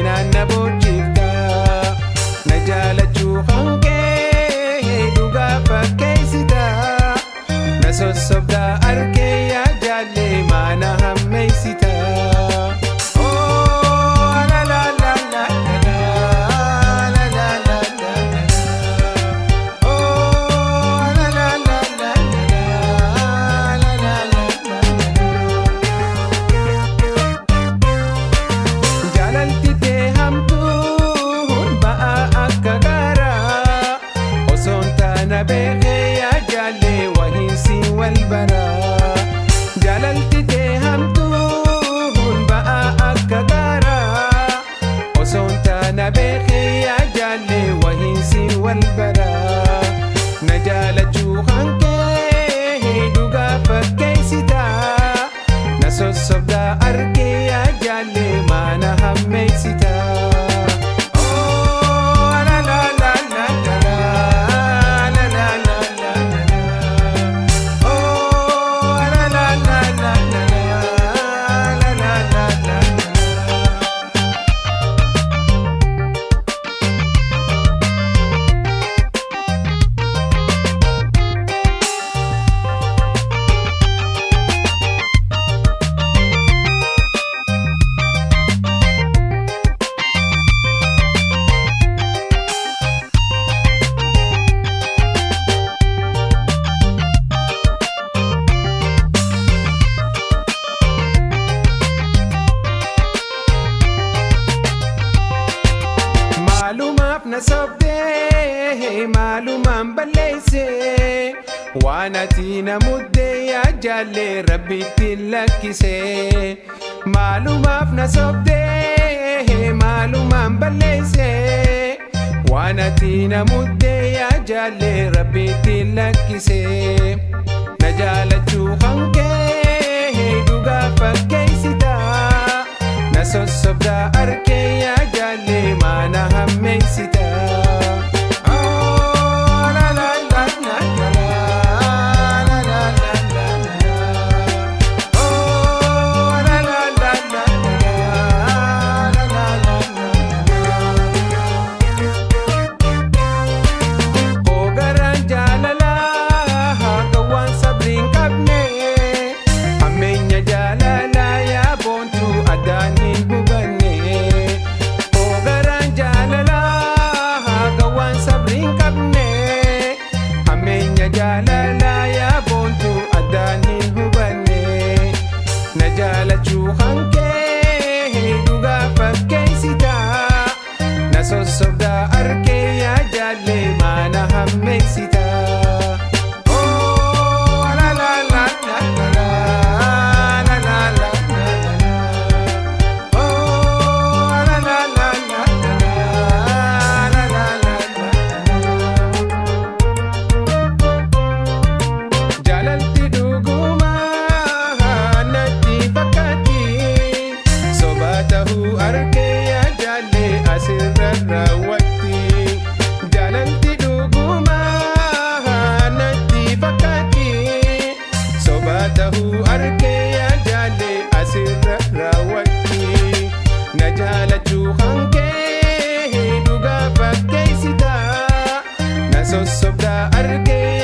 seenaan na boojjifta. Na jaalachuu hankee dhugaa fakkeessita. Na sossobdaa arkee yaa jaallee maana hammeessita. Jaalalti tee hamtuun ba'aa akka gaaraa osoon taana beekee yaa jaallee wahiinsi wal baraa. Na jaalachuu hankee dhugaa fakkeessita. Na sossobdaa arkee yaa jaallee maana hammeessita. Maalumaaf na sobdee maalumaan balleessee waan ati na muddee yaa jaallee rabbitti lakkisee. Maalumaaf na sobdee maalumaan balleessee waan ati na muddee yaa jaallee rabbitti lakkisee. Na jaalachuu hankee dhugaa fakkeessita. Na sossobdaa arkee yaa jaallee maana hammeessita. Hoogaraan jaalalaa gawwaan sabrii hin qabne hammeenya jaalalaa yaa boontuu addaan hin hubanne. Hoogaraan jaalalaa gawwaan sabrii hin qabne hammeenya jaalalaa yaa boontuu addaan hin hubanne. Na jaalachuu hankee dhugaa fakkeessita. Na sossobdaa arkee yaa jaallee maana hammeessita. Jaalalti dhugumaa natti fakkaatti soba ta'uu arkee yaa jaallee asirra raawwatti. Jaalalti dhugumaa natti fakkaatti soba ta'uu arkee yaa jaallee asirra raawwatti. Na jaalachuu hankee dhugaa fakkeessita. Na sossobdaa arkee